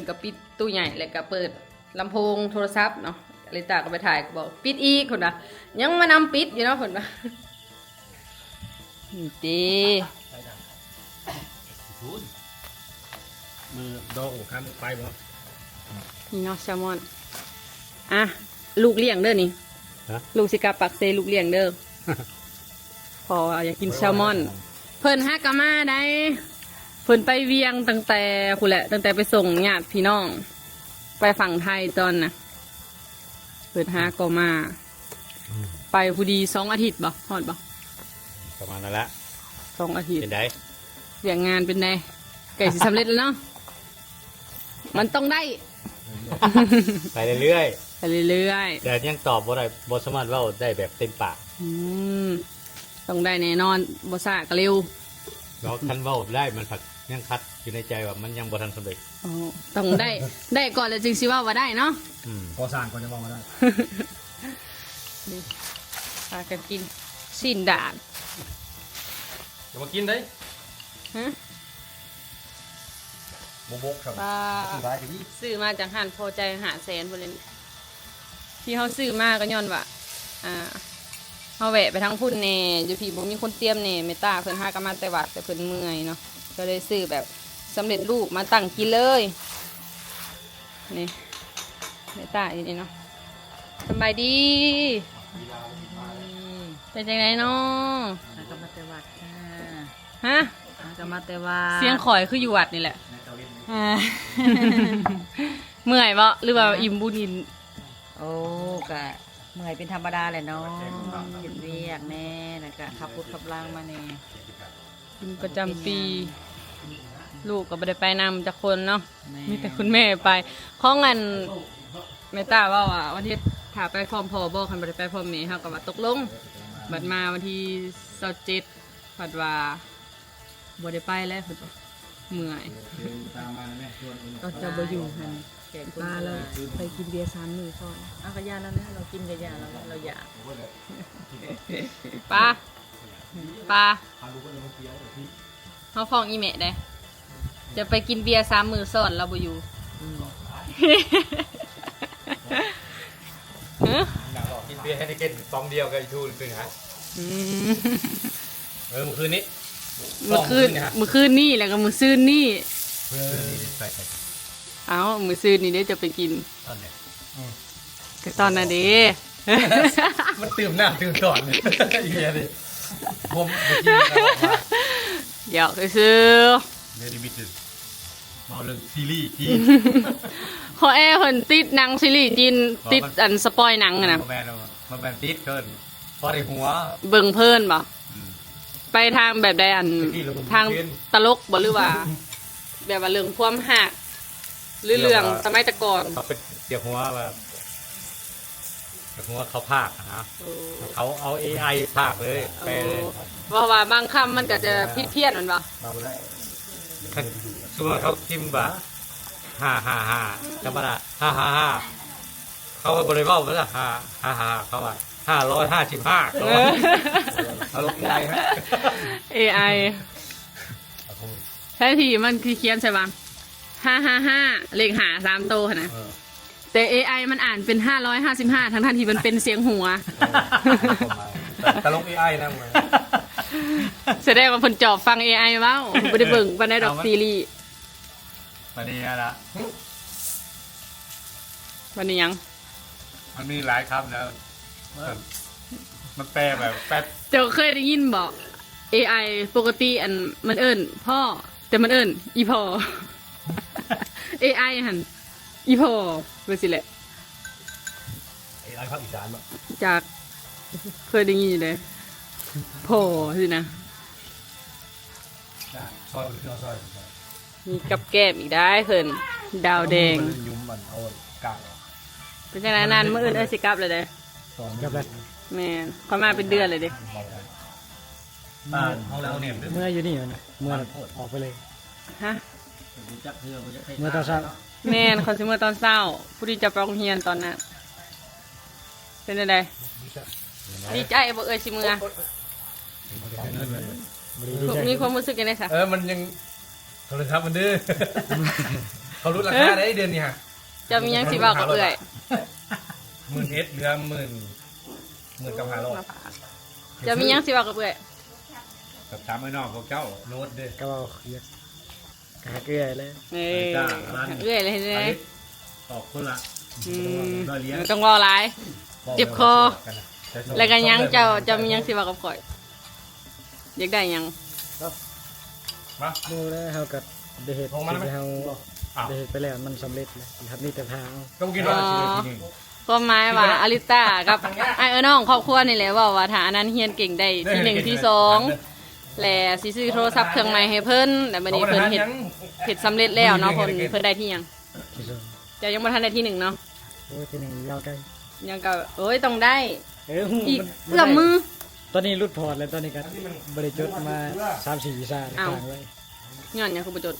นก็ปิดตู้ใหญ่ แล้วก็เปิดลำโพงโทรศัพท์เนาะ อลิตาก็ไปถ่ายก็บอก "ปิดอีก" เพิ่นว่า "ยังมานำปิดอยู่เนาะ" เพิ่นว่า นี่เด้ ມື້ດອງຂ້າມໄປບໍ່ นี่เนาະ แซลมอน อ่ะ ลูกเลี้ยงเด้อนี่ ฮะ ลูกสิกลับปากเซ ลูกเลี้ยงเด้อ เพราะว่าอยากกินแซลมอน เพิ่นหากะมาได้ เพิ่นไปเวียงตั้งแต่พุ้นแหละ ตั้งแต่ไปส่งญาติพี่น้อง ไปฝั่งไทยตอนน่ะ เพิ่นหาก็มา อืม ไปพุ้นดีสองอาทิตย์บ่ ฮอดบ่ ประมาณนั้นแหละ สองอาทิตย์ เป็นได เวียกงานเป็นได ใกล้สิสำเร็จแล้วเนาะ มันต้องได้ ไปเรื่อยๆ ไปเรื่อยๆ แต่ยังตอบบ่ได้ บ่สามารถเว้าได้แบบเต็มปาก อืม ต้องได้แน่นอน บ่ช้าก็เร็ว เนาะ คันเว้าได้มันผัดยังคัดอยู่ในใจว่ามันยังบ่ทันสำเร็จ อ๋อ ต้องได้ ได้ก่อนแล้วจึงสิเว้าว่าได้เนาะ อืม ก่อสร้างก่อนจะเว้าว่าได้ นี่ พากันกินซี้นดาด อย่ามากินเด้ ฮะ บ่บกครับ ปลา ซื้อหลายก็ดี ซื้อมาจากห้านพอใจห้าแสนพุ้นแหละ ที่เฮาซื้อมาก็ย้อนว่า อ่า เฮาแวะไปทางพุ้นแหน่ อยู่พี้บ่มีคนเตรียมแหน่ แม่ตาเพิ่นหากะมาแต่วัด แต่เพิ่นเมื่อยเนาะ ก็เลยซื้อแบบสำเร็จรูปมาตั้งกินเลย นี่ แม่ตาอยู่นี่เนาะ สำบายดี เป็นจั่งใดน้อ หากะมาแต่วัดจ้า ฮะ หากะมาแต่วัด เสียงข่อยคืออยู่วัดนี่แหละ อ่า เมื่อยบ่ หรือว่าอิ่มบุญอิ่ม โอ้ กะเมื่อยเป็นธรรมดาแหละเนาะ เฮ็ดเวียกแหน่ แล้วกะขับรถขับลามาแหน่ เป็นประจำปี ลูกก็บ่ได้ไปนำจักคนเนาะ แม่น มีแต่คุณแม่ไป ของอัน แม่ตาเว้าว่าวันอาทิตย์ถ้าไปพร้อมพ่อบ่ คันบ่ได้ไปพร้อมแม่ เฮาก็ว่าตกลง บัดมาวันที่ซาวเจ็ด พัดว่าบ่ได้ไปแล้ว เพิ่นว่าเมื่อย ตอนเจ้าบ่อยู่หั่น แขกคน ป้าแล้ว ไปกินเบียร์สามมื้อซ้อน เอากะยาแล้วนะ เรากินกะยาแล้ว เราอยาก ป้า ป้า เฮาฟ้องอีแม่ได้ จะไปกินเบียร์สามมื้อซ้อน เราบ่อยู่ อืม ฮะ อยากบอกกินเบียร์ให้ได้กินซองเดียวกับอีทูนคืนฮะ อืม เออ มื้อคืนนี้ มื้อคืน ซองมื้อคืนนี่ฮะ มื้อคืนนี้ แล้วก็มื้อซืนนี้ เออ ไป ไป เอ้า มื้อซืนนี้เด้จะไปกิน ตอนไหน อืม ก็ตอนนั้นเด้ มันตื่มหน้าตื่มตอน อีเหี้ยนี่ ผมไปกินแล้วออกมา หยอกซื่อๆ เดี๋ยวนี้มีแต่เว้าเรื่องซีรีส์จีน ขอแอเพิ่นติดหนังซีรีส์จีน อ๋อ ติด มัน อันสปอยหนังอะนะ บ่แม่น บ่แม่นติดเพิ่น พอได้หัว เบิ่งเพลินบ่ อืม ໄປທາງແບບໃດ ອັນ ທາງຕະຫຼົກບໍ່ ຫຼືວ່າແບບວ່າເລື່ອງຄວາມຮັກ ຫຼືເລື່ອງສະໄໝແຕ່ກ່ອນ? ເຂົາເປັນສຽງຫົວວ່າ ສຽງຫົວເຂົາພາກນະ ເຂົາເອົາເອໄອພາກເລີຍ ແປເລີຍ. ເພາະວ່າບາງຄຳມັນກໍຈະຜິດພຽນແມ່ນບໍ່? ຄັນສົມມຸດວ່າເຂົາພິມວ່າ ຫ້າຫ້າຫ້າ ທຳມະດາ ຫ້າຫ້າຫ້າ ເຂົາບໍ່ໄດ້ເວົ້າວ່າ ຫ້າຫ້າຫ້າ ເຂົາວ່າ ຫ້າຮ້ອຍຫ້າສິບຫ້າ ເອີ ເຂົາລົງເອໄອ ເອໄອ ແທນທີ່ມັນຊິຂຽນໃສ່ວ່າ ຫ້າຫ້າຫ້າ ເລກຫ້າສາມໂຕຫັ້ນນະ ເອີ ແຕ່ເອໄອມັນອ່ານເປັນ ຫ້າຮ້ອຍຫ້າສິບຫ້າ ທັງໆທີ່ມັນເປັນສຽງຫົວ ເອີ ຕະຫຼົກເອໄອນະ ສະແດງວ່າເພິ່ນຈອບຟັງເອໄອເວົ້າ ບໍ່ໄດ້ເບິ່ງປານໃດດອກ ເອົາ ຊີຣີ. ບັດນີ້ລະ ບັດນີ້ຫຍັງ? ມັນມີຫຼາຍຄຳແລ້ວ ມັນແປແບບແປັດ. ເຈົ້າເຄີຍໄດ້ຍິນບໍ່? ເອໄອປົກກະຕິ ອັນ ມັນເອີ້ນພໍ່ ແຕ່ມັນເອີ້ນອີພໍ່ ເອໄອຫັ້ນ ອີພໍ່ ແບບຊີ້ແຫຼະ. ເອໄອພາກອີສານບໍ່? ຈັກ ເຄີຍໄດ້ຍິນຢູ່ເດ້ ພໍ່ຊີ້ນະ. ຊອຍ ຊອຍ ມີກັບແກ້ມອີກໄດ໋ເພິ່ນ ດາວແດງ. ເປັນຈັ່ງໃດນັ້ນ? ມື້ອື່ນເອື້ອຍຊິກັບແລ້ວເດ້. ກັບແລ້ວ. ແມ່ນ ຂ້ອຍມາເປັນເດືອນແລ້ວເດ້. ເມື່ອຢູ່ນີ້ ເມື່ອອອກໄປເລີຍ. ຮະ? ເມື່ອຕອນເຊົ້າ. ແມ່ນ ຂ້ອຍຊິເມື່ອຕອນເຊົ້າ ຜູ້ທີ່ຈະໄປໂຮງຮຽນຕອນນັ້ນ. ເປັນຈັ່ງໃດ? ດີໃຈບໍ່ເອື້ອຍຊິເມືອ? ບໍ່ໄດ້ດີໃຈ. ມີຄວາມຮູ້ສຶກຈັ່ງໃດຊະ? ເອີ ມັນຍັງ ໂທລະສັບມັນດື້ ເຂົາຫຼຸດລາຄາໄດ້ເດືອນນີ້ຮະ. ເຈົ້າມີຫຍັງຊິເວົ້າກັບເອື້ອຍ? ໝື່ນເອັດ ເຫຼືອໝື່ນ ໝື່ນເກົ້າພັນຫ້າຮ້ອຍ. ເຈົ້າມີຫຍັງຊິເວົ້າກັບເອື້ອຍ? ກັບຖາມອ້າຍນ້ອງພວກເຈົ້າໂນ້ດເດ້. ກໍເວົ້າ ກໍຮັກເອື້ອຍແຫຼະ. ເອີ ເອື້ອຍເລີຍ ອອກຄົນລະ ອືມ ບໍ່ຕ້ອງເວົ້າຫຼາຍ ເຈັບຄໍ. ແລ້ວກໍຫຍັງ ເຈົ້າ ເຈົ້າມີຫຍັງຊິເວົ້າກັບຂ້ອຍ? ຢາກໄດ້ຫຍັງ? ມາ ຮູ້ແລ້ວ ເຮົາກໍໄດ້ເຮັດ ທີ່ເຮົາໄດ້ເຮັດໄປແລ້ວ ມັນສຳເລັດແລ້ວ ມີແຕ່ຖ້າເອົາ. ຄວາມໝາຍວ່າອາລິຕາກັບອ້າຍເອື້ອຍນ້ອງຄອບຄົວນີ້ແຫຼະ ເວົ້າວ່າຖ້າອັນນັ້ນຮຽນເກັ່ງໄດ້ທີໜຶ່ງທີສອງ ແລະ ຊິຊື້ໂທລະສັບເຄື່ອງໃໝ່ໃຫ້ເພິ່ນ. ແລ້ວບັດນີ້ເພິ່ນເຮັດ ເຮັດສຳເລັດແລ້ວເນາະ ເພິ່ນ ເພິ່ນໄດ້ທີຫຍັງ? ທີສອງ. ເຈົ້າຍັງບໍ່ທັນໄດ້ທີໜຶ່ງເນາະ? ໂອ້ຍ ທີໜຶ່ງຍາວໄກ. ຍັງກໍ ໂອ້ຍ ຕ້ອງໄດ້ ເອີ ຮູ້ ອີກ ມັນ ເອື້ອມມື. ຕອນນີ້ຫຼຸດພອດແລ້ວ ຕອນນີ້ກໍບໍ່ໄດ້ຈົດມາສາມສີ່ວິຊາ ຄ້າງໄວ້. ຍ້ອນຫຍັງຄືບໍ່ຈົດ?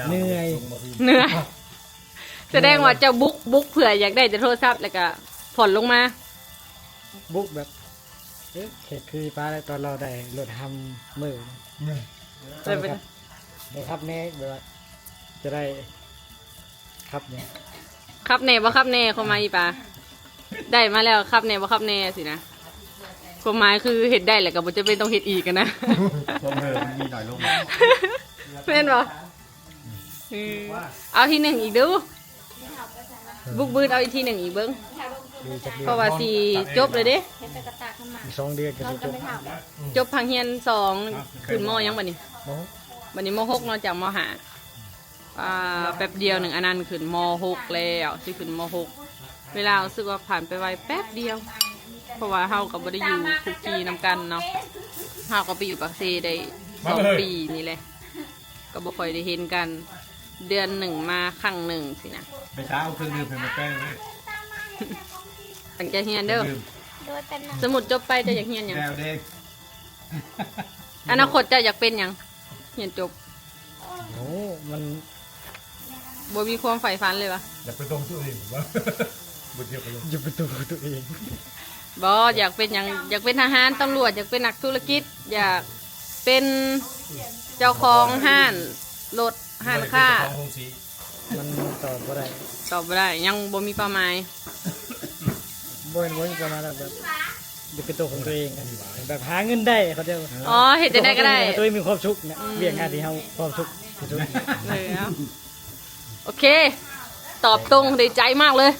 ເໜື່ອຍ ເໜື່ອຍ. ສະແດງວ່າເຈົ້າບຸກ ບຸກເພື່ອຢາກໄດ້ແຕ່ໂທລະສັບ ແລ້ວກໍຜ່ອນລົງມາ. ບຸກແບບ ເອີ ແຄ່ຄືປ້າ ແລ້ວຕອນລາວໄດ້ລົດຮຳເມີ ເອີ ໄດ້ຂັບແດ່ ແບບວ່າຈະໄດ້ຂັບແດ່ ຂັບແດ່ບໍ່ຂັບແດ່ ຄວາມໝາຍອີປາ ໄດ້ມາແລ້ວຂັບແດ່ບໍ່ຂັບແດ່ຊີ້ນະ. ຄວາມໝາຍຄືເຮັດໄດ້ແລ້ວກໍບໍ່ຈຳເປັນຕ້ອງເຮັດອີກຫັ້ນນະ ຄວາມເຫີມັນມີໜ້ອຍລົງ ແມ່ນບໍ່? ເອີ ເອົາທີໜຶ່ງອີກດູ ບຸກບືດເອົາອີກທີໜຶ່ງອີກເບິ່ງ ເພາະວ່າຊິຈົບແລ້ວເດ້. ສອງເດືອນກໍຊິຈົບ ຈົບພາກຮຽນສອງ ຂຶ້ນ ມ. ຫຍັງບັດນີ້? ມ. ຫົກ ບັດນີ້ ມ. ຫົກເນາະ ຈາກ ມ. ຫ້າ ອ່າ ແປັບດຽວໜຶ່ງ ອັນນັ້ນຂຶ້ນ ມ. ຫົກ ແລ້ວ ຊິຂຶ້ນ ມ. ຫົກ. ເວລາຮູ້ສຶກວ່າຜ່ານໄປໄວແປັບດຽວ ເພາະວ່າເຮົາກໍບໍ່ໄດ້ຢູ່ຄຸກຄີນຳກັນເນາະ ເຮົາກໍໄປຢູ່ປາກເຊໄດ້ສອງປີນີ້ແຫຼະ. ກໍບໍ່ຄ່ອຍໄດ້ເຫັນກັນ ເດືອນໜຶ່ງມາຄັ້ງໜຶ່ງຊີ້ນະ. ໄປຊາເອົາເຄື່ອງດື່ມໃຫ້ໝົດແປ້ງເດີ ຕັ້ງໃຈຮຽນເດີ. ໂດຍ ແປັບໜຶ່ງ ສົມມຸດຈົບໄປເຈົ້າຢາກຮຽນຫຍັງ? ແກ້ວແດງ. ອະນາຄົດເຈົ້າຢາກເປັນຫຍັງ? ຮຽນຈົບ ໂອ້ ມັນບໍ່ມີຄວາມໃຝ່ຝັນເລີຍຫວາ? ຢາກເປັນຕົວຂອງຕົວເອງ ບໍ່ກ່ຽວກັນເລີຍ. ຢາກເປັນຕົວຂອງຕົວເອງ ບໍ່ ຢາກເປັນຫຍັງ? ຢາກເປັນທະຫານ, ຕຳຫຼວດ, ຢາກເປັນນັກທຸລະກິດ, ຢາກເປັນເຈົ້າຂອງຮ້ານລົດ, ຮ້ານຄ້າ. ເຈົ້າຂອງໂຮງສີ. ມັນຕອບບໍ່ໄດ້ ຕອບບໍ່ໄດ້ ຍັງບໍ່ມີເປົ້າໝາຍ. ບໍ່ແມ່ນບໍ່ມີເປົ້າໝາຍ ແບບ ຢາກເປັນຕົວຂອງຕົວເອງ ແບບຫາເງິນໄດ້ ເຂົາໃຈບໍ່? ອໍ ເຮັດຈັ່ງໃດກໍໄດ້ ຕົວເອງມີຄວາມສຸກນະ. ອືມ ວຽກງານທີ່ເຮົາຄວາມສຸກທີ່ສຸດ. ເອີ ເອົາ ໂອເຄ ຕອບຕົງ ໄດ້ໃຈມາກເລີຍ.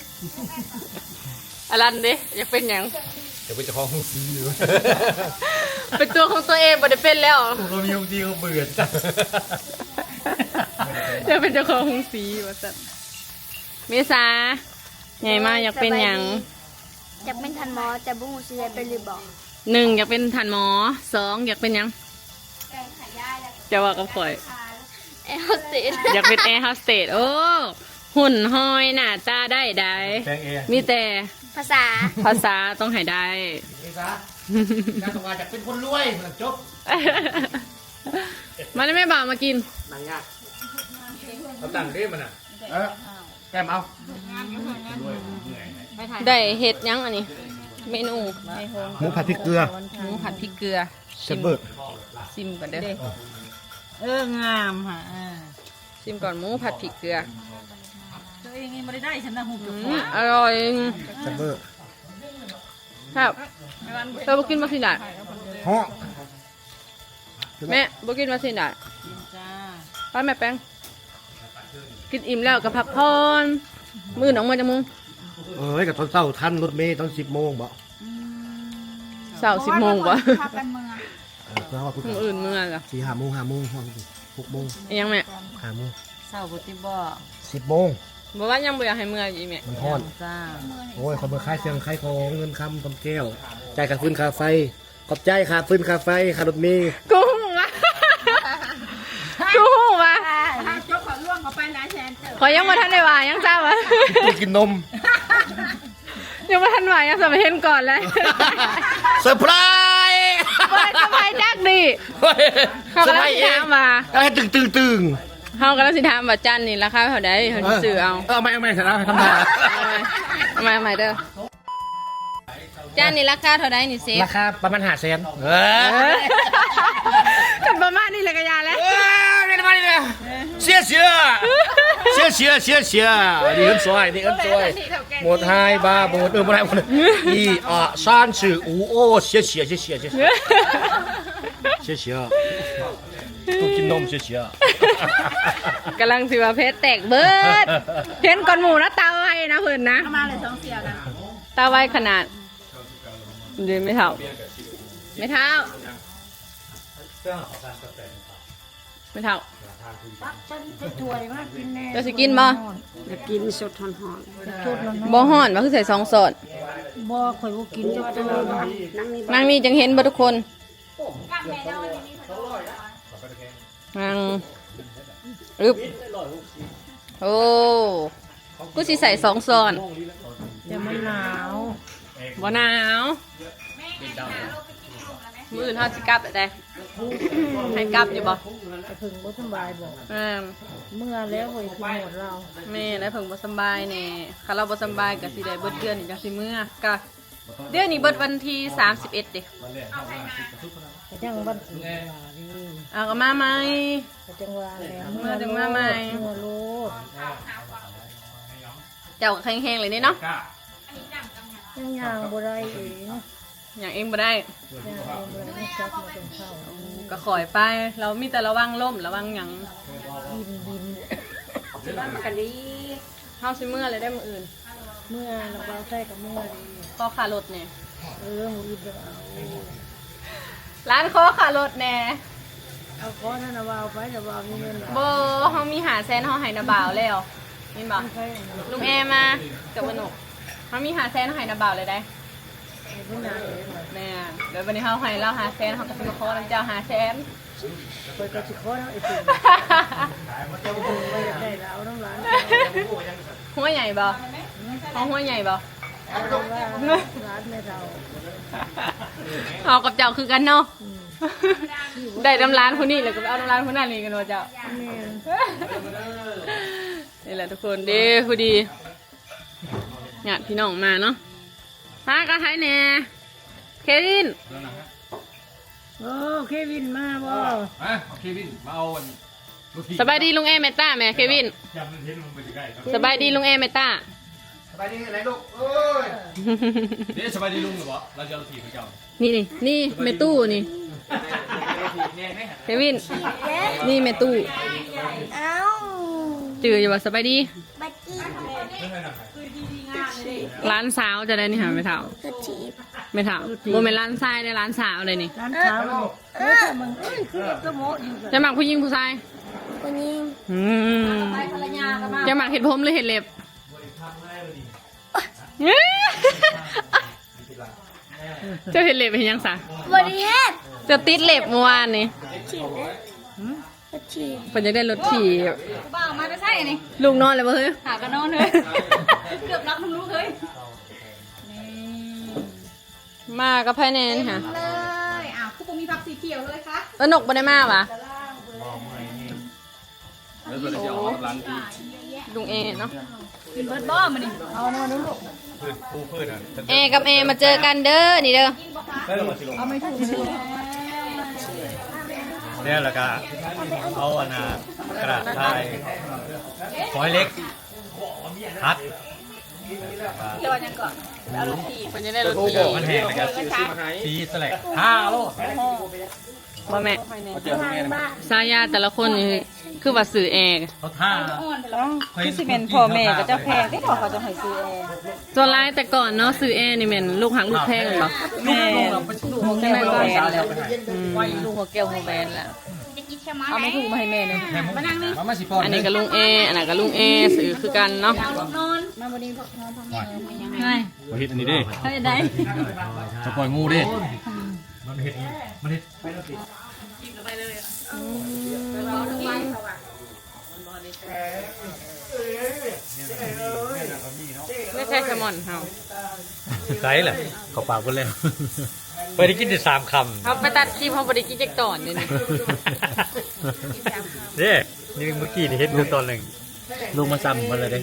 ອາລັນເດ້ ຢາກເປັນຫຍັງ? ຢາກເປັນເຈົ້າຂອງໂຮງສີຢູ່. ເປັນຕົວຂອງຕົວເອງ ບໍ່ໄດ້ເປັນແລ້ວ. ເຂົາມີໂຮງສີ ເຂົາເບື່ອ. ຢາກເປັນເຈົ້າຂອງໂຮງສີວ່າຊັ້ນ. ເມສາ ໃຫຍ່ມາຢາກເປັນຫຍັງ? ສະບາຍດີ ຢາກເປັນທ່ານໝໍ ແຕ່ບໍ່ຮູ້ຊິໄດ້ເປັນຫຼືບໍ່. ໜຶ່ງ ຢາກເປັນທ່ານໝໍ. ສອງ ຢາກເປັນຫຍັງ? ເຈົ້າເວົ້າກັບຂ້ອຍ ແອໂຮສເຕສ ຢາກເປັນແອໂຮສເຕສ. ໂອ້ ຫຸ່ນຫອຍໜ້າຕາໄດ້ໃດ ແປງເອງ ມີແຕ່ພາສາ ພາສາຕ້ອງໃຫ້ໄດ້. ເອສາ ຢາກວ່າຢາກເປັນຄົນລວຍ ຈົບ. ມາເດີແມ່ບ່າວ ມາກິນ. ນັ່ງຍາກ ເອົາຕັ້ງເດ້ມັນນະ ເອີ ແກ້ມເອົາ. ໄດ້ເຮັດຫຍັງອັນນີ້ ເມນູ ໝູຜັດພິກເກືອ ໝູຜັດພິກເກືອ. ແຊບເບີ ຊິມກ່ອນເດີ. ເອີ ງາມຫະ ເອີ ຊິມກ່ອນ ໝູຜັດພິກເກືອ. ຕົວເອງຍັງບໍ່ໄດ້ໄດ້ຊັ້ນນະ ຮູບເຈົ້າຂອງ. ອືມ ອະລ່ອຍ ແຊບເບີ ແຊບ. ເຈົ້າບໍ່ກິນບໍ່ຊິໄດ້ ເນາະ. ແມ່ບໍ່ກິນວ່າຊິໄດ້ ກິນຈ້າ. ໄປແມ່ແປງ ກິນອີ່ມແລ້ວກໍພັກຜ່ອນ. ມື້ອື່ນອອກເມືອຈັກໂມງ? ເອີຍ ກໍຕອນເຊົ້າທັນລົດເມ ຕອນສິບໂມງບໍ? ອືມ ເຊົ້າສິບໂມງບໍ? ພາກັນເມືອ ເອີ ເພື່ອເຮົາວ່າພຸ້ນ ມື້ອື່ນເມືອລະ ສີ່ຫ້າໂມງ ຫ້າໂມງ ຫົກໂມງ. ອີຫຍັງແມ່? ຫ້າໂມງ ເຊົ້າບໍ່ຕິບໍ? ສິບໂມງ. ບໍ່ວ່າຍັງບໍ່ຢາກໃຫ້ເມືອອີກແມ່? ມັນຮ້ອນ ຈ້າ. ໂອ້ຍ ຂ້ອຍເມືອຂາຍເຄື່ອງຂາຍຂອງ ເງິນຄຳຄຳແກ້ວ ຈ່າຍຄ່າຟືນຄ່າໄຟ. ຂອບໃຈຄ່າຟືນຄ່າໄຟ ຄ່າລົດເມ. ກູຮູ້ວ່າ ກູຮູ້ວ່າ ເຈົ້າຂໍລ່ວງເຂົ້າໄປຫຼາຍແສນເຕີບ. ຂ້ອຍຍັງບໍ່ທັນໄດ້ວ່າຫຍັງຊ້ຳ ຕູ້ກິນນົມ ຍັງບໍ່ທັນວ່າຫຍັງຊ້ຳ ເຫັນກ່ອນແລ້ວ ເຊີໄພຣ. ບໍ່ໄດ້ເຊີໄພຣຈັກດີ ເຮົາກຳລັງຊິຖາມວ່າ ເອີ ຕຶງໆໆ ເຮົາກຳລັງຊິຖາມວ່າ ຈານນີ້ລາຄາເທົ່າໃດ ເຮົາຊິຊື້ເອົາ. ເອີ ເອົາໃໝ່ ເອົາໃໝ່ ທຳມະດາ ເອົາໃໝ່ ເອົາໃໝ່ເດີ. ຈານນີ້ລາຄາເທົ່າໃດນີ້ເຊຟ? ລາຄາປະມານຫ້າແສນ. ເອີ ເອີ ຄັນປະມານນີ້ແຫຼະກະຢ່າແຫຼະ. ເອີ ແມ່ນປະມານນີ້ແຫຼະ. ເສຍເສຍ ເສຍເສຍ ເສຍເສຍ. ນີ້ເງິນຊອຍ ນີ້ເງິນຊອຍ. ໝົດຫາຍບາໝົດ ເອີ ບໍ່ໄດ້ ບໍ່ໄດ້. ອີອາຊານຊື່ ອູໂອ ເສຍເສຍ ເສຍເສຍ ເສຍເສຍ. ຕູ້ກິນນົມເສຍເສຍ. ກຳລັງຊິວ່າເພຈແຕກເບີດ ເຫັນກ່ອນໝູ່ນະ ຕາໄວນະເພິ່ນນະ. ເອົາມາເລີຍສອງເສຍນະ. ຕາໄວຂະໜາດ. ເດ້ແມ່ເຖົ້າ ແມ່ເຖົ້າ ແມ່ເຖົ້າ ຕັກເປັນຖ້ວຍມາກິນແດ່. ເຈົ້າຊິກິນບໍ່? ຢາກກິນສົດຮ້ອນໆ. ສົດຮ້ອນໆ. ບໍ່ຮ້ອນບໍ່? ຄືໃສ່ສອງຊ້ອນ. ບໍ່ ຂ້ອຍບໍ່ກິນຈັກໂຕ. ນັ່ງນີ້ຈັ່ງເຫັນບໍ່ທຸກຄົນ. ນັ່ງ ອຶບ ໂອ້ ຄືຊິໃສ່ສອງຊ້ອນ. ແຕ່ມັນໜາວ. ບໍ່ໜາວ. ມື້ອື່ນເຮົາຊິກັບແລ້ວໃດ໋. ໃຫ້ກັບຢູ່ບໍ່? ໄອ້ເພິ່ງບໍ່ສຳບາຍບໍ່? ແມ່ນ. ເມື່ອແລ້ວເວີຍ ຄິດຮອດລາວ. ແມ່ນ ໄອ້ເພິ່ງບໍ່ສຳບາຍແດ່. ຄັນລາວບໍ່ສຳບາຍກໍຊິໄດ້ເບິດເດືອນນີ້ຈັ່ງຊິເມືອ. ກະ ເດືອນນີ້ເບິດວັນທີສາມສິບເອັດເດ້. ກະຍັງວັນທີ ເອົາ ກະມາໃໝ່. ກະຈັ່ງວ່າແຫຼະ ເມືອຈັ່ງມາໃໝ່. ເມືອໂລດ. ເຈົ້າກໍແຂງແຮງເລີຍເນາະ. ຍັງຍ່າງບໍ່ໄດ້ເອງ. ຍ່າງເອງບໍ່ໄດ້. ຍ່າງເອງບໍ່ໄດ້ ຈັບມາເປັນເຂົາ. ໂອ້ ກະຄ່ອຍໄປ. ລາວມີແຕ່ລະວັງລົ້ມ ລະວັງຫຍັງ. ບິນ ບິນ. ເຮົາຊິເມືອແລ້ວໄດ໋ມື້ອື່ນ. ເມືອລະ ບ່າວໄຊກະເມືອເດ້. ຂໍຄ່າລົດແດ່. ເອີ ມື້ອື່ນເດີເອົາ. ຫຼານຂໍຄ່າລົດແດ່. ເອົາ ຂໍນັ້ນນະ ບ່າວໄປ ລະບ່າວມີເງິນ. ບໍ່ ເຮົາມີຫ້າແສນ ເຮົາໃຫ້ນະບ່າວແລ້ວ. ເຫັນບໍ່? ລຸງແອມາກັບອະນຸ. ເຮົາມີຫ້າແສນ ເຮົາໃຫ້ນະບ່າວແລ້ວໄດ໋. ໃຫ້ເພິ່ນຫ້າແສນ. ແມ່ນ. ແລ້ວບັດນີ້ເຮົາໃຫ້ລາວຫ້າແສນ ເຮົາກໍຊິມາຂໍນຳເຈົ້າຫ້າແສນ. ຂ້ອຍກໍຊິຂໍນຳໄອ້ເພິ່ງ. ໄດ້ລະເອົານຳຫຼານ. ຫົວໃຫຍ່ບໍ່? ເອົາຫົວໃຫຍ່ບໍ່? ຫຼານແມ່ເຖົ້າ. ເຮົາກັບເຈົ້າຄືກັນເນາະ. ອືມ. ໄດ້ນຳຫຼານຜູ້ນີ້ ແລ້ວກໍໄປເອົານຳຫຼານຜູ້ນັ້ນອີກ ກັນວ່າເຈົ້າ. ແມ່ນ. ນີ້ແຫຼະທຸກຄົນເດ້ ພໍດີຍາດພີ່ນ້ອງມາເນາະ. ພາກັນໃຜແດ່? ເຄວິນ. ໂອ້ ເຄວິນມາບໍ່? ຮະ? ເຄວິນມາເອົາອັນ ສະບາຍດີລຸງແອແມ່ຕ້າແມ່ ເຄວິນ. ສະບາຍດີລຸງແອແມ່ຕ້າ. ສະບາຍດີໄດ໋ລູກເອີຍ. ເດ້ ສະບາຍດີລຸງຢູ່ບໍ່? ລາວຈະລົດຖີບໃຫ້ເຈົ້າ. ນີ້ ນີ້ ນີ້ແມ່ຕູ້ນີ້. ເຄວິນ ນີ້ແມ່ຕູ້. ເອົ້າ ຈື່ຢູ່ບໍ່? ສະບາຍດີ. ບັດຈີ່ ຫຼານສາວຈະໄດ້ນີ້ຫາແມ່ເຖົ້າ. ແມ່ເຖົ້າ ບໍ່ແມ່ນຫຼານຊາຍເດ້ ຫຼານສາວເດ້ນີ້. ຫຼານສາວ. ເອີ ເອີ ຄືເຮັດກະໂມະຢູ່. ເຈົ້າມັກຜູ້ຍິງຜູ້ຊາຍ? ຜູ້ຍິງ. ອືມ. ເຈົ້າມັກເຮັດຜົມ ຫຼື ເຮັດເລັບ? ເຈົ້າເຮັດເລັບເຮັດຫຍັງສະ? ບໍ່ໄດ້ເຮັດ. ເຈົ້າຕິດເລັບມື້ວານນີ້. ຊິງເດ້. ລົດຖີບ ເພິ່ນຢາກໄດ້ລົດຖີບ. ຜູ້ບ່າວມາແຕ່ໃສນີ້? ລູກນອນແລ້ວບໍ່ເຮີ້ຍ? ຫາກໍນອນເຮີ້ຍ ເກືອບຫຼັບນຳລູກເຮີ້ຍ. ນີ້ ມາກັບໃຜແດ່ນີ້ຫະ? ເຕັມເລີຍ. ອ້າວ ຄືບໍ່ມີຜັກສີຂຽວເລີຍຄະ? ຕານົກບໍ່ໄດ້ມາຫວາ? ລຸງແອເນາະ ກິນເບິດບໍ່ມື້ນີ້? ເອົາແນ່ເດີລູກ ແອກັບແອມາເຈີກັນເດີ ນີ້ເດີ. ແລ້ວ ແລ້ວກໍເອົາອັນນ່າ ກະດາດຖ່າຍ ຂໍໃຫ້ເລັກ ຄັດ ເຈົ້າວ່າຫຍັງເກາະ? ເອົາລົດຖີບ ເພິ່ນຈະໄດ້ລົດຖີບ ມັນແຫ້ງແລ້ວກໍ ຊີສະແລັກ ທາໂລດ. ບໍ່ແມ່ນ ສາຍາແຕ່ລະຄົນນີ້ຄືວ່າຊື່ແອ ເຂົາທາ ເອົ້າ ຄືຊິແມ່ນພໍ່ແມ່ເຂົາເຈົ້າແພງເດ້ເນາະ ເຂົາເຈົ້າໃຫ້ຊື່ແອ. ສ່ວນຫຼາຍແຕ່ກ່ອນເນາະ ຊື່ແອນີ້ແມ່ນລູກຮັກລູກແພງແມ່ນບໍ່? ແມ່ນ ລູກຫົວແກ້ວຫົວແຫວນລະ ເອົາໄມ້ທູກມາໃຫ້ແມ່ແດ່. ອັນນີ້ກໍລຸງແອ ອັນນັ້ນກໍລຸງແອ ຊື່ຄືກັນເນາະ. ມາບໍ່ດີ ບໍ່ເຮັດອັນນີ້ເດ້ ເຮັດໄດ້ ຈະປ່ອຍງູເດ້. ມັນເຮັດ ມັນເຮັດ ແມ່ນໃສ່ແຊລມອນເຮົາ ໃສ່ລະ ເຂົ້າປາກເບິດແລ້ວ. ຂ້ອຍໄດ້ກິນແຕ່ສາມຄຳ ເຮົາໄປຕັດຄລິບ ເຮົາບໍ່ໄດ້ກິນຈັກຕອນເດ້ນີ້. ເດ້ ນີ້ເມື່ອກີ້ນີ້ເຫັນຢູ່ຕອນໜຶ່ງ ລົງມາຊ້ຳເບິດແລ້ວເດ້.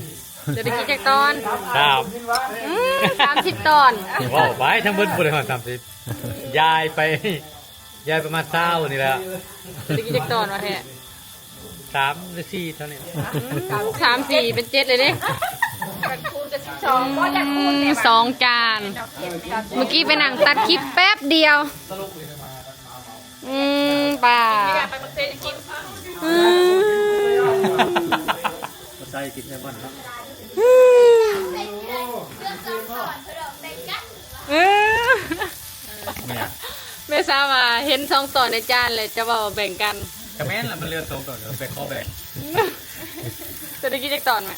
ຈະໄດ້ກິນຈັກຕອນ? ສາມ ອືມ ສາມສິບຕອນ ເວົ້າໄປ ທັງເບິດບໍ່ໄດ້ຮອດສາມສິບ ຢາຍໄປ ຢາຍປະມານຊາວນີ້ແຫຼະ. ຈະໄດ້ກິນຈັກຕອນວະແທ້? ສາມຫຼືສີ່ເທົ່ານີ້ ອືມ ສາມສີ່ເປັນເຈັດເລີຍເດ້. ອືມ ສອງຈານ ເມື່ອກີ້ໄປນັ່ງຕັດຄລິບແປັບດຽວ. ອືມ ປາ ອືມ ໃສ່ກິນແຊລມອນເນາະ. ອືມ ເອີ ແມ່ ແມ່ຊາວ່າເຫັນສອງຕອນໃນຈານແລ້ວ ຈະເວົ້າວ່າແບ່ງກັນ. ກະແມ່ນລະ ມັນເຫຼືອສອງຕອນ ແບ່ງ ຂໍແບ່ງ. ຈະໄດ້ກິນຈັກຕອນແມ່?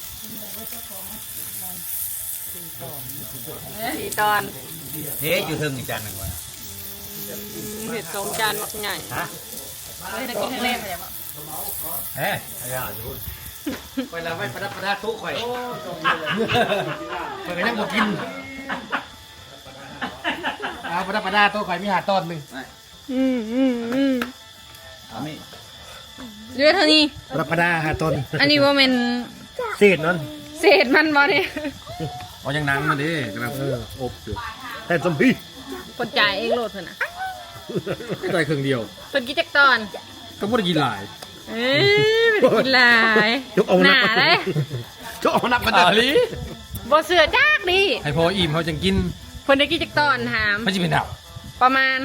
ສີ່ຕອນ ເດ້ ຢູ່ເທິງອີກຈານໜຶ່ງວ່າ ເຮັດສອງຈານບັກໃຫຍ່. ຮະ? ເອີ ໄດ້ກິນແຮງແລ້ວ. ເອີ ໄປລະ ໄວ້ປະດັບປະດາໂຕະຂ້ອຍ ຂ້ອຍກໍຍັງບໍ່ກິນ. ເອົາປະດັບປະດາໂຕະຂ້ອຍມີຫ້າຕອນໜຶ່ງ. ອືມ ອືມ ອືມ ອັນນີ້ ເຫຼືອເທົ່ານີ້ ປະດັບປະດາຫ້າຕອນ. ອັນນີ້ບໍ່ແມ່ນເສດມັນ ເສດມັນບໍ່ນີ້? ເອົາຍັງໜັງມັນເດ້ ກຳລັງ ເອີ ອົບຢູ່ ແຕ່ສົມພີ ເພິ່ນຈ່າຍເອງໂລດເພິ່ນນະ. ໄດ້ຈ່າຍເຄິ່ງດຽວ. ເພິ່ນກິນຈັກຕອນ? ກໍບໍ່ໄດ້ກິນຫຼາຍ. ເອີ ບໍ່ໄດ້ກິນຫຼາຍ ຈົກເອົາໜັກ ໜ້າເດ້ ຈົກເອົາໜັກມາເດີ ອີ່ຫຼີ ບໍ່ເຊື່ອຈັກດີ. ໃຫ້ພໍອີ່ມເຮົາຈັ່ງກິນ. ເພິ່ນໄດ້ກິນຈັກຕອນຖາມ? ມັນຊິເປັນດາວ ປະມານ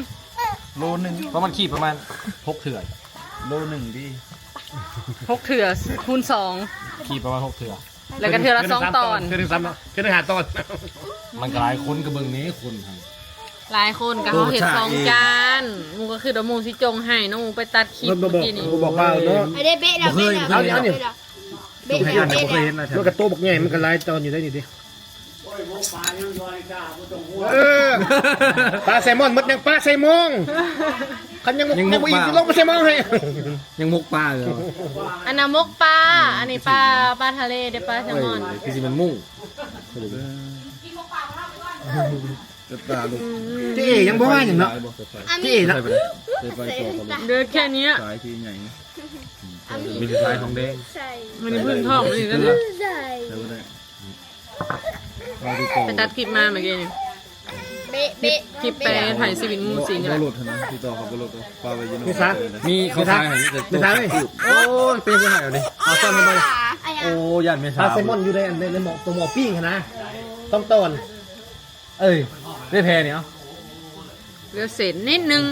ໂລໜຶ່ງ ປະມານ ຂີດປະມານຫົກເທື່ອ ໂລໜຶ່ງຕິ ຫົກເທື່ອຄູນສອງ ຂີດປະມານຫົກເທື່ອ ແລ້ວກໍເທື່ອລະສອງຕອນ ເທື່ອໜຶ່ງສາມຕອນ ເທື່ອໜຶ່ງຫ້າຕອນ. ມັນກໍຫຼາຍຄົນ ກໍເບິ່ງແດ່ຄົນຫັ້ນ ຫຼາຍຄົນກໍເຮົາເຮັດສອງຈານ. ໝູ່ກໍຄືວ່າໝູ່ຊິຈົ່ງໃຫ້ ນ້ອງໝູ່ໄປຕັດຄລິບເມື່ອກີ້ນີ້ ບໍ່ບອກວ່າເນາະ ໄປເດ້ເບະແລ້ວ ເບະແລ້ວ ເບະແລ້ວ ເບະແລ້ວ ມັນກໍໂຕບັກໃຫຍ່ ມັນກໍຫຼາຍຕອນຢູ່ໄດ໋ນີ້ຕິ. ເອີ ປາແຊລມອນໝົດຍັງ ປາແຊລມອນ ຄັນຍັງ ຍັງໝົກ ຍັງບໍ່ອີກ ປາ ຊິລົງໄປແຊລມອນໃຫ້ ຍັງໝົກປາຢູ່. ອັນນັ້ນໝົກປາ ອັນນີ້ປາ ປາທະເລເດ້ ປາແຊລມອນ. ໂອ້ຍ ຄືຊິແມ່ນໝູ່ ເອີ ເຈົ້າເອຍັງບໍ່ວ່າຫຍັງເນາະ ເຈົ້າເອເນາະ. ເຫຼືອແຄ່ນີ້ ສາຍທີ່ໃຫຍ່ ມີສາຍທອງແດງ ໃສ່ ມັນມີພື້ນທ້ອງນີ້ນະ ໃສ່ ໄປຕັດຄລິບມາເມື່ອກີ້ນີ້ ເບະ ເບະ ຄລິບໄປຖ່າຍຊີວິດໝູ່ຊີ້ນີ້ແຫຼະ. ບໍ່ລົດຫັ້ນນະ ຕິດຕໍ່ເຂົາບໍ່ລົດ ປາໄວ້ຢູ່ນອກ ມີເຂົາຂາຍໃຫ້ມີແຕ່ໂຕ ເມສາເອີຍ ໂອ້ຍ ເປັນຈັ່ງໃດເອົານີ້ ເອົາຊ້ອນມາເບິ່ງ. ໂອ້ ຢ້ານເມສາ ປາແຊລມອນຢູ່ໃນ ໃນ ໃນໝໍ້ ຕົວໝໍ້ປີ້ງຫັ້ນນະ ຕ້ອງຕອນ. ເອີຍ ໄດ້ແຜ່ນີ້ເອົາ ເຫຼືອເສດນິດໜຶ່ງ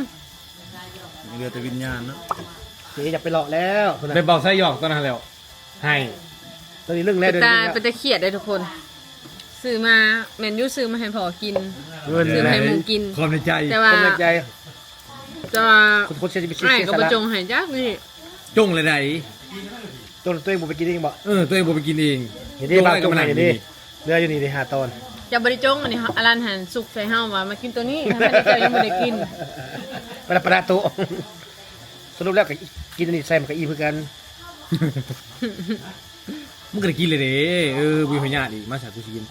ເຫຼືອແຕ່ວິນຍານເນາະ. ເຈ ຢ່າໄປເລາະແລ້ວ ແມ່ນເບົາໄຊຫຍອກຕອນນັ້ນແລ້ວ ໃຫ້ ຕອນນີ້ລຶ້ງແລ້ວ ເປັນຕາ ເປັນຕາຄຽດເດ້ທຸກຄົນ. ຊື້ມາ ແມ່ນຢູ່ ຊື້ມາໃຫ້ພໍ່ກິນ ຊື້ມາໃຫ້ໝູ່ກິນ ຄວາມໃນໃຈ ແຕ່ວ່າ ຄວາມໃນໃຈ ແຕ່ວ່າ ຄົນ ຄົນເສຍຊີວິດ ອ້າຍກໍບໍ່ຈົ່ງໃຫ້ຈັກນີ້ ຈົ່ງແລ້ວໃດ ຕົວ ຕົວເອງບໍ່ໄປກິນເອງບໍ? ເອີ ຕົວເອງບໍ່ໄປກິນເອງ ເດ ບ່າວຈົ່ງໃຫ້ເດ ເຫຼືອຢູ່ນີ້ເດ ຫ້າຕອນ. ເຈົ້າບໍ່ໄດ້ຈົ່ງ ອັນນີ້ ອາລັນຫັ້ນສຸກໃສ່ເຮົາວ່າມາກິນຕົວນີ້ ທັງໆທີ່ເຈົ້າຍັງບໍ່ໄດ້ກິນ. ປະດາ ປະດາໂຕະ. ສະຫຼຸບແລ້ວກໍກິນອັນນີ້ໃສ່ມັນກໍອີ່ມຄືກັນ. ມຶງກໍໄດ້ກິນເລີຍເດ້. ເອີ ບໍ່ມີພະຍາດອີກ. ມາຊະ ກູຊິກິນ.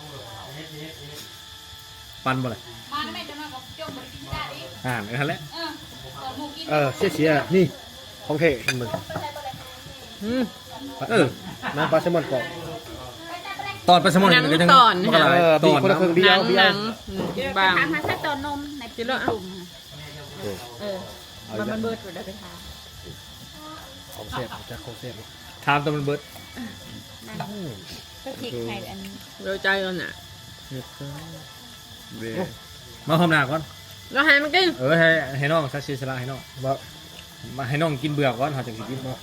ປັ່ນບໍ່ລະ? ມາແມ່ ຈັກໜ້ອຍກໍຈົ່ງບໍ່ໄດ້ກິນຄືກັນອີກ. ອ່າ ເອີ ຫັ້ນແຫຼະ. ເອີ ເສຍໆ ນີ້ຂອງແທ້. ເບິ່ງ ອືມ ເອີ ນ້ຳປາແຊມອນກອບ. ຕອນປາແຊມອນ ໜັງ ກໍຍັງ ຕອນ ມັນກໍຫຼາຍ ເອີ ຕອນ ບີບຄົນລະເຄິ່ງ ບີບ ໜັງ ບີບ ໜັງ ອືມ ບາງ ຖາມຫາໃສ່ຕອນນົມໃນ ກິນແລ້ວ ຈຸ່ມ ເອີ ເອົາອີກແລ້ວ ມັນເບິດແລ້ວ ໄດ້ໄປຖາມ ຂອງແຊບ ຈັກຂອງແຊບ ຖາມແຕ່ມັນເບິດ. ອືມ ໄປພິກໃຫ້ອັນ ເລີຍໃຈແລ້ວນະ ເຮັດເດີ ມາຫອມໜ້າກ່ອນ ລະໃຫ້ມັນກິນ. ເອີ ໃຫ້ ໃຫ້ນ້ອງຊະ ເສຍສະຫຼະໃຫ້ນ້ອງ ບໍ່ ມາໃຫ້ນ້ອງກິນເບືອກ່ອນ ເຮົາຈັ່ງຊິກິນເນາະ.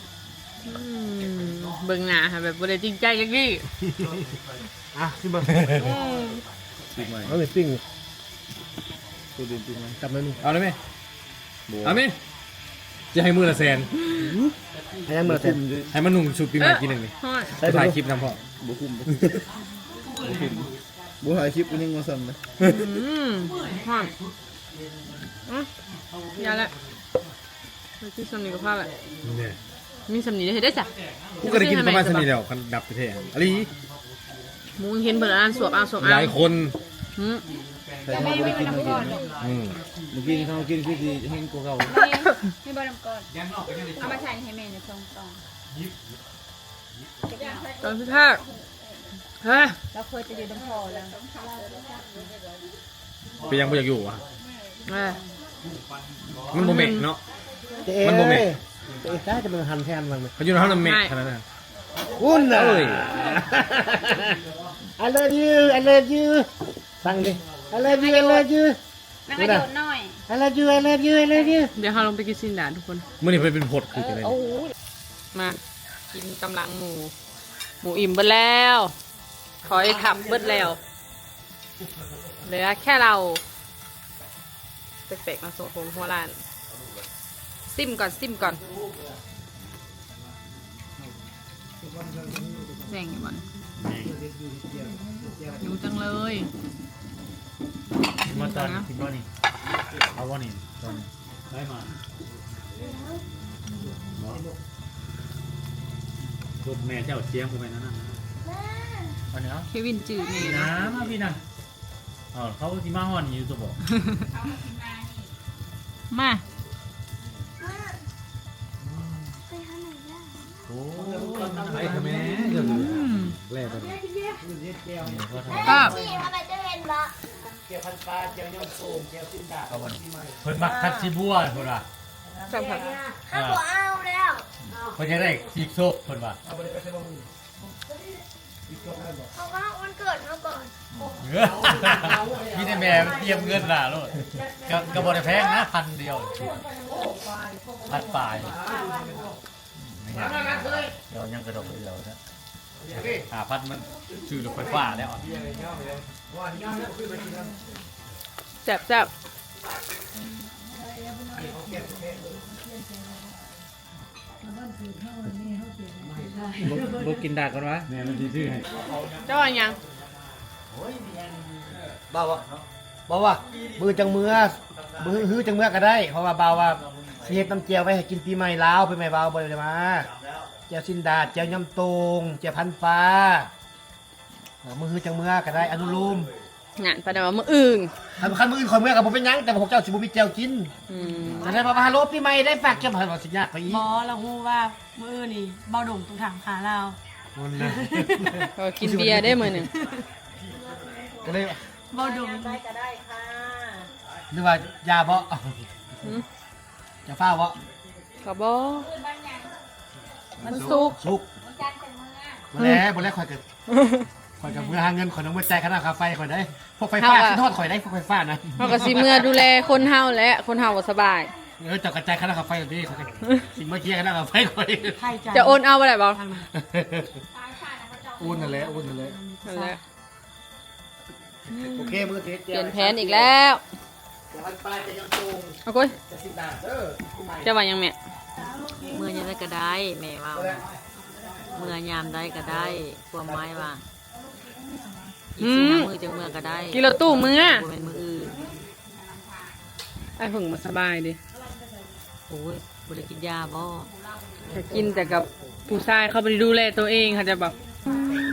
ອືມ ເບິ່ງໜ້າຫັ້ນແບບບໍ່ໄດ້ຈິງໃຈຈັກດີ້. ອ່ະ ຊິເບິ່ງ ອືມ ປີໃໝ່ ເອົານີ້ປີ້ງ ໂຕດິນປີ້ງໃໝ່ ຈັບໜ້ອຍໜຶ່ງ ເອົາໄດ້ໄໝ? ບໍ່ ເອົາໄໝ? ຈະໃຫ້ມື້ລະແສນ. ໃຫ້ຫຍັງມື້ລະແສນ? ໃຫ້ມານຸ່ງຊຸດປີໃໝ່ກິນໜຶ່ງນີ້. ເອີ ຮ້ອນ ຖ່າຍຄລິບນຳພ້ອມ. ບໍ່ຄຸ້ມ ບໍ່ຄຸ້ມ ບໍ່ຖ່າຍຄລິບກໍຍັງວ່າຊັ້ນນະ. ອືມ ຮ້ອນ ອື ຢ່າລະ ໄປກິນສ່ຳນີ້ກໍພໍລະ. ນີ້ ມີສ່ຳນີ້ເຮັດໄດ້ຊະ. ກູກໍໄດ້ກິນປະມານສ່ຳນີ້ແລ້ວ ຄັນດັບແທ້ໆ ອີ່ຫຼີ. ໝູເຫັນເພິ່ນອ່ານສວບເອົາສວບເອົາ ຫຼາຍຄົນ. ຫື ແຕ່ເຮົາບໍ່ໄດ້ກິນ ເຮົາກິນເນາະ. ອືມ ມື້ກີ້ເຮົາກິນຄືຊິແຮງກວ່າເກົ່າ. ມີ ມີບໍ່ນ້ຳກ້ອນ ເອົາມາໃສ່ໃຫ້ແມ່ໜ່ອຍສອງຕອນ. ຕອນສຸດທ້າຍ ເຮີຍ ລາວເຄີຍໄປຢູ່ນຳພໍ່ລາວ. ເປັນຫຍັງບໍ່ຢາກຢູ່ຫວາ? ເອີ ມັນບໍ່ແມ່ນເນາະ. ເອີ ມັນບໍ່ແມ່ນ. ເອີ ຕາຍ ຈະມາຫັນແທນມັນ. ເຂົາຢູ່ນຳເຮົານຳແມ່ຂະໜາດນັ້ນ. ຄຸນນະ ເອີຍ I love you, I love you ສັ່ງດິ I love you, I love you. ນາງອາຍຸນ້ອຍ I love you, I love you, I love you. ດຽວເຮົາລົງໄປກິນຊີ້ນດາດທຸກຄົນ. ມື້ນີ້ເພິ່ນເປັນພົດຄືກັນເລີຍ. ເອີ ໂອ້ຍ ມາກິນກຳລັງໝູ ໝູອີ່ມເບິດແລ້ວ ຄອຍຄັບເບິດແລ້ວ ເຫຼືອແຄ່ເຫຼົ້າ ແປກໆ ມາສົ່ງໂຮງຫົວລ້ານ. ຊິມກ່ອນ ຊິມກ່ອນ. ແຊງຢູ່ບໍ່ນີ້? ແຊງ. ຫິວຈັງເລີຍ. ກິນບໍ່ຕອນ ກິນບໍ່ນີ້? ເອົາບໍ່ນີ້? ຕອນນີ້ໄດ້ມາ. ລົດແມ່ເຈົ້າສຽງບໍ່ແມ່ນອັນນັ້ນນະ. ອັນນີ້ເອົາ ເຄວິນຈື່ແມ່ນະ. ມາພີ່ນະ. ເອົາ ເຂົາຊິມາຮອດນີ້ຢູ່ຕົວະບໍ່? ມາ ໂອ້ຍ ໄປທຳແມ່. ອືມ ແລ້ວບັດນີ້ ກໍ ເພິ່ນມັກຄັດຊິບົວ ເພິ່ນວ່າ ເພິ່ນບໍ່ເອົາແລ້ວ ເພິ່ນຢາກໄດ້ຈີບສົບ ເພິ່ນວ່າ. ເພາະວ່າວັນເກີດເຮົາກ່ອນ. ເອີ ມີແຕ່ແມ່ຕຽມເງິນລະໂລດ. ກໍ ກໍບໍ່ໄດ້ແພງນະ ພັນດຽວ ພັນປາຍ. ດຽວຍັງກະດົກດຽວນະ ຫ້າພັນ ມັນຊື້ລົດໄຟຟ້າແລ້ວ. ແຊບໆ. ບໍ່ ບໍ່ກິນດາກກ່ອນວະ? ແມ່ມັນຊິຊື້ໃຫ້. ເຈົ້າວ່າຫຍັງ? ບ່າວວ່າ ບ່າວວ່າ ມື້ຈັ່ງເມືອ ມື້ ມື້ຈັ່ງເມືອກໍໄດ້ ເພາະວ່າບ່າວວ່າຊິເຮັດນ້ຳແຈ່ວໄວ້ໃຫ້ກິນປີໃໝ່ລາວ ປີໃໝ່ລາວບໍ່ໄດ້ມາ. ແຈ່ວຊີ້ນດາດ ແຈ່ວຍຳໂຕ່ງ ແຈ່ວພັນປາ. ເອີ ມື້ຮືຈັ່ງເມືອກໍໄດ້ ອະນຸໂລມ. ນັ້ນ ປານນັ້ນວ່າມື້ອື່ນ. ຄັນ ຄັນມື້ອື່ນຂ້ອຍເມືອກໍບໍ່ເປັນຫຍັງ ແຕ່ວ່າພວກເຈົ້າຊິບໍ່ມີແຈ່ວກິນ. ອືມ ແຕ່ໄດ້ມາວ່າ ຮາໂລ ປີໃໝ່ໄດ້ຝາກແຈ່ວ ໃຜວ່າຊິຍາກໄປອີກ. ບໍ່ ລາວຮູ້ວ່າມື້ອື່ນນີ້ເບົາດົງຕ້ອງຖາມຫາລາວ. ໂອ້ນະ ເຂົາກິນເບຍເດ້ມື້ໜຶ່ງ ກໍເລີຍເບົາດົງ. ໄດ້ກໍໄດ້ຄ່າ ຫຼືວ່າຢ່າບໍ? ຫື ຈະຟ້າວບໍ? ກໍບໍ່ ວັນສຸກ ສຸກ ບໍ່ແລ ບໍ່ແລ ຂ້ອຍກໍ ຂ້ອຍກໍເມືອຫາເງິນ ຂ້ອຍຕ້ອງເມືອຈ່າຍຄ່ານ້ຳຄ່າໄຟຂ້ອຍໄດ໋. ພວກໄຟຟ້າ ເຮົາກໍ ຄິດຮອດຂ້ອຍໄດ໋ ພວກໄຟຟ້ານະ. ເຮົາກໍຊິເມືອຈ່າຍຄ່ານ້ຳຄ່າໄຟເດ້ ຂ້ອຍກໍຊິ ເອີ ເຈົ້າກໍຈ່າຍຄ່ານ້ຳຄ່າໄຟເດ້ ຂ້ອຍກໍຊິເມືອເຄຍຄ່ານ້ຳຄ່າໄຟຂ້ອຍ. ຈະໂອນເອົາບໍ່ໄດ້ບໍ? ໂອນນັ້ນແຫຼະ ໂອນນັ້ນແຫຼະ ນັ້ນແຫຼະ. ໂອເຄ ມື້ທີ່ເຈັດ ປ່ຽນແຜນອີກແລ້ວ. ເອົາໂກຍ ຈະວ່າຫຍັງແມ່? ເມືອຍາມໃດກໍໄດ້ ແມ່ເວົ້ານະ ເມືອຍາມໃດກໍໄດ້ ຄວາມໝາຍວ່າ ອືມ ອີກສີ່ຫ້າມື້ຈັ່ງເມືອກໍໄດ້ ຂີ່ລົດຕູ້ເມືອ ບໍ່ແມ່ນມື້ອື່ນ. ອ້າຍເພິ່ງບໍ່ສະບາຍເດ້. ໂອ້ຍ ບໍ່ໄດ້ກິນຢາບໍ? ກະກິນແຕ່ກັບຜູ້ຊາຍ ເຂົາບໍ່ໄດ້ດູແລໂຕເອງ ເຂົາໃຈບໍ່?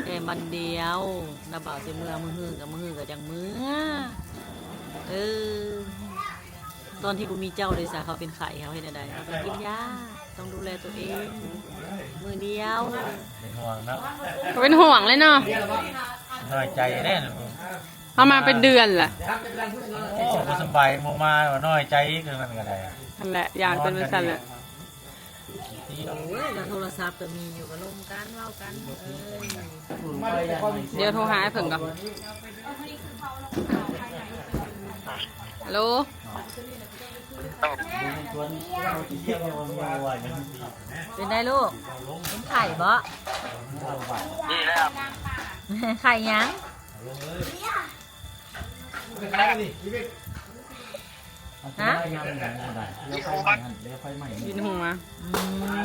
ແຕ່ວັນດຽວ ນ້າບ່າວຊິເມືອມື້ຮື ກະມື້ຮືກະຈັ່ງເມືອ. ເອີ ຕອນທີ່ບໍ່ມີເຈົ້າເດຊະ ເຂົາເປັນໄຂ້ ເຮົາເຮັດແນວໃດ? ເຮົາຕ້ອງກິນຢາ ຕ້ອງດູແລໂຕເອງ ມື້ດຽວ. ເປັນຫ່ວງເນາະ ເຂົາເປັນຫ່ວງເລີຍເນາະ ນ້ອຍໃຈແດ່. ເຮົາມາເປັນເດືອນລະ ໂອ້ ບໍ່ສະບາຍ ບໍ່ມາ ນ້ອຍໃຈຄືກັນກະໄດ້. ຫັ້ນແຫຼະ ຢ້ານເປັນຈັ່ງຊັ້ນແຫຼະ. ໂອ້ຍ ກະໂທລະສັບກະມີຢູ່ ກະລົມກັນ ເວົ້າກັນ. ເອີ ດຽວໂທຫາອ້າຍເຜິ້ງກ່ອນ. ຮັລໂຫຼ ເປັນໃດລູກ? ເປັນໄຂ້ບໍ? ດີແລ້ວ. ໄຂ້ຫຍັງ? ຮະ? ວິນຫົວ. ອືມ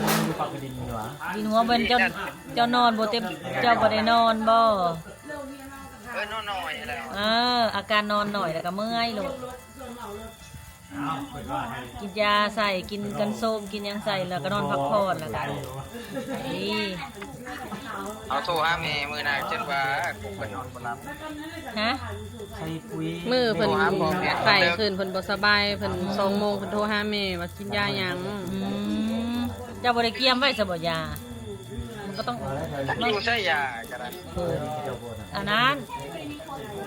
ວິນຫົວ. ເປັນເຈົ້າ ເຈົ້ານອນບໍ່ເຕັມ ເຈົ້າບໍ່ໄດ້ນອນບໍ? ເອີ ນອນໜ້ອຍແລ້ວ. ເອີ ອາການນອນໜ້ອຍແລ້ວກະເມື່ອຍໂລດ. ກິນຢາໃສ່ ກິນກັນໂຊມ ກິນຫຍັງໃສ່ ແລ້ວກະນອນພັກຜ່ອນ ແລ້ວກະດີ. ເຮົາໂທຫາແມ່ມື້ນັ້ນ ຈົນວ່າເພິ່ນນອນບໍ່ຫຼັບ. ຮະ? ມື້ເພິ່ນໄຂ້ຂຶ້ນ ເພິ່ນບໍ່ສະບາຍ ເພິ່ນສອງໂມງ ເພິ່ນໂທຫາແມ່ວ່າກິນຢາຫຍັງ. ອືມ ເຈົ້າບໍ່ໄດ້ກຽມໄວ້ຊະບໍຢາ? ມັນກະຕ້ອງ ຢູ່ໃສຢາກະໄດ້. ອັນນັ້ນ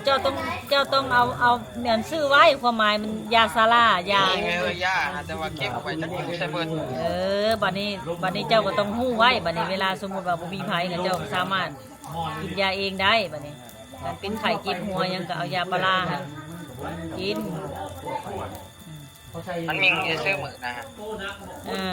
ເຈົ້າຕ້ອງ ເຈົ້າຕ້ອງເອົາ ເອົາ ອັນ ຊື້ໄວ້ ຄວາມໝາຍມັນຢາຊາລາ ຢາ ເອີ ຢາ ແຕ່ວ່າເກັບໄວ້ຈັກຢູ່ໃສເບິດ. ເອີ ບາດນີ້ ບາດນີ້ເຈົ້າກະຕ້ອງຮູ້ໄວ້ ບາດນີ້ເວລາສົມມຸດວ່າບໍ່ມີໃຜ ເຈົ້າສາມາດກິນຢາເອງໄດ້. ບາດນີ້ຄັນເປັນໄຂ້ເຈັບຫົວຫຍັງກະເອົາຢາປາລາຫັ້ນກິນ. ມັນມີຢູ່ໃສມື້ນະ? ເອີ.